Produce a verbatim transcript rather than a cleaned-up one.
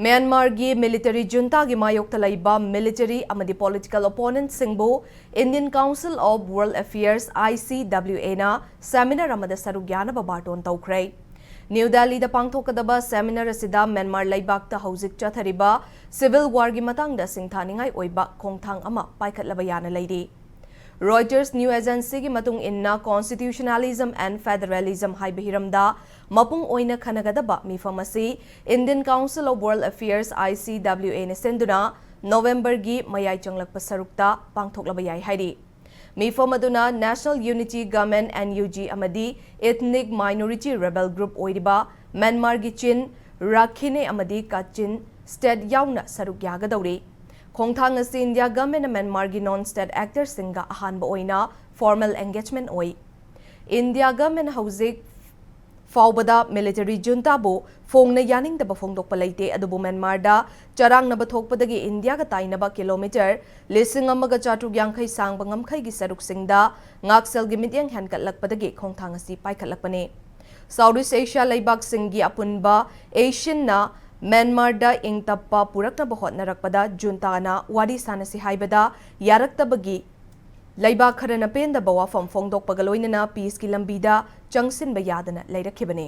ꯃ꯭ꯌꯥꯟꯃꯥꯔꯒꯤ military ꯖꯨꯟꯇꯥꯒꯤ ꯃꯥꯌꯣꯛꯇ ꯂꯩꯕ military ꯑꯃꯗꯤ political ꯑꯣꯄꯣꯅꯦꯟꯠꯁꯤꯡꯕꯨ Indian Council of World Affairs, I C W A, ꯅ ꯁꯦꯃꯤꯅꯥꯔ ꯑꯃꯗ ꯁꯔꯨꯛ ꯌꯥꯅꯕ ꯕꯥꯔꯇꯣꯟ ꯇꯧꯈ꯭ꯔꯦ꯫ ꯅ꯭ꯌꯨ ꯗꯦꯜꯂꯤꯗ ꯄꯥꯡꯊꯣꯛꯀꯗꯕ ꯁꯦꯃꯤꯅꯥꯔ ꯑꯁꯤꯗ ꯃ꯭ꯌꯥꯟꯃꯥꯔ ꯂꯩꯕꯥꯛꯇ ꯍꯧꯖꯤꯛ ꯆꯠꯊꯔꯤꯕ ꯁꯤꯚꯤꯜ ꯋꯥꯔꯒꯤ ꯃꯇꯥꯡꯗ ꯁꯤꯡꯊꯥꯅꯤꯡꯉꯥꯏ ꯑꯣꯏꯕ ꯈꯣꯡꯊꯥꯡ ꯑꯃ ꯄꯥꯏꯈꯠꯂꯕ ꯌꯥꯅ ꯂꯩꯔꯤ꯫ Reuters ꯅ꯭ꯌꯨ ꯑꯦꯖꯦꯟꯁꯤꯒꯤ ꯃꯇꯨꯡ ꯏꯟꯅ, Constitutionalism and Federalism ꯍꯥꯏꯕ ꯍꯤꯔꯝꯗ ꯃꯄꯨꯡ ꯑꯣꯏꯅ ꯈꯟꯅꯒꯗꯕ ꯃꯤꯐꯝ ꯑꯁꯤ Indian Council of World Affairs, I C W A, ꯅ ꯁꯤꯟꯗꯨꯅ ꯅꯣꯕꯦꯝꯕꯔꯒꯤ ꯃꯌꯥꯏ ꯆꯪꯂꯛꯄ ꯁꯔꯨꯛꯇ ꯄꯥꯡꯊꯣꯛꯂꯕ ꯌꯥꯏ ꯍꯥꯏꯔꯤ꯫ ꯃꯤꯐꯝ ꯑꯗꯨꯅ National Unity Government, N U G, ꯑꯃꯗꯤ Ethnic Minority Rebel Group ꯑꯣꯏꯔꯤꯕ ꯃ꯭ꯌꯥꯟꯃꯥꯔꯒꯤ ꯆꯤꯟ, ꯔꯥꯈꯤꯅꯦ ꯑꯃꯗꯤ ꯀꯥꯆꯤꯟ ꯁ꯭ꯇꯦꯠ ꯌꯥꯎꯅ ꯁꯔꯨꯛ ꯌꯥꯒꯗꯧꯔꯤ꯫ ꯈꯣꯡꯊꯥꯡ ꯑꯁꯤ ꯏꯟꯗꯤꯌꯥ ꯒꯚꯔꯟꯃꯦꯟꯠꯅ ꯃ꯭ꯌꯥꯟꯃꯥꯔꯒꯤ ꯅꯣꯟ ꯁ꯭ꯇꯦꯠ ꯑꯦꯛꯇꯔꯁꯤꯡꯒ ꯑꯍꯥꯟꯕ ꯑꯣꯏꯅ ꯐꯣꯔꯃꯦꯜ ꯑꯦꯡꯒꯦꯖꯃꯦꯟꯠ ꯑꯣꯏ꯫ ꯏꯟꯗꯤꯌꯥ ꯒꯚꯔꯟꯃꯦꯟꯠ ꯍꯧꯖꯤꯛ ꯐꯥꯎꯕꯗ ꯃꯤꯂꯤꯇꯔꯤ ꯖꯨꯟꯇꯥꯕꯨ ꯐꯣꯡꯅ ꯌꯥꯅꯤꯡꯗꯕ ꯐꯣꯡꯗꯣꯛꯄ ꯂꯩꯇꯦ, ꯑꯗꯨꯕꯨ ꯃ꯭ꯌꯥꯟꯃꯥꯔꯗ ꯆꯔꯥꯡꯅꯕ ꯊꯣꯛꯄꯗꯒꯤ ꯏꯟꯗꯤꯌꯥꯒ ꯇꯥꯏꯅꯕ ꯀꯤꯂꯣꯃꯤꯇꯔ ꯂꯤꯁꯤꯡ ꯑꯃꯒ ꯆꯥꯇ꯭ꯔꯨꯛ ꯌꯥꯡꯈꯩ ꯁꯥꯡꯕ ꯉꯝꯈꯩꯒꯤ ꯁꯔꯨꯛꯁꯤꯡꯗ ꯉꯥꯛꯁꯦꯜꯒꯤ ꯃꯤꯠꯌꯦꯡ ꯍꯦꯟꯒꯠꯂꯛꯄꯗꯒꯤ ꯈꯣꯡꯊꯥꯡ ꯑꯁꯤ ꯄꯥꯏꯈꯠꯂꯛꯄꯅꯤ꯫ ꯁꯥꯎꯠ ꯏꯁ ꯑꯦꯁꯤꯌꯥ ꯂꯩꯕꯥꯛꯁꯤꯡꯒꯤ ꯑꯄꯨꯟꯕ, ASEAN, ꯅ ꯃ꯭ꯌꯥꯟꯃꯥꯔꯗ ꯏꯪ ꯇꯞꯄ ꯄꯨꯔꯛꯅꯕ ꯍꯣꯠꯅꯔꯛꯄꯗ ꯖꯨꯟꯇꯥꯅ ꯋꯥꯔꯤ ꯁꯥꯅꯁꯤ ꯍꯥꯏꯕꯗ ꯌꯥꯔꯛꯇꯕꯒꯤ ꯂꯩꯕꯥꯛ ꯈꯔꯅ ꯄꯦꯟꯗꯕ ꯋꯥꯐꯝ ꯐꯣꯡꯗꯣꯛꯄꯒ ꯂꯣꯏꯅꯅ ꯄꯤꯁꯀꯤ ꯂꯝꯕꯤꯗ ꯆꯪꯁꯤꯟꯕ ꯌꯥꯗꯅ ꯂꯩꯔꯛꯈꯤꯕꯅꯤ꯫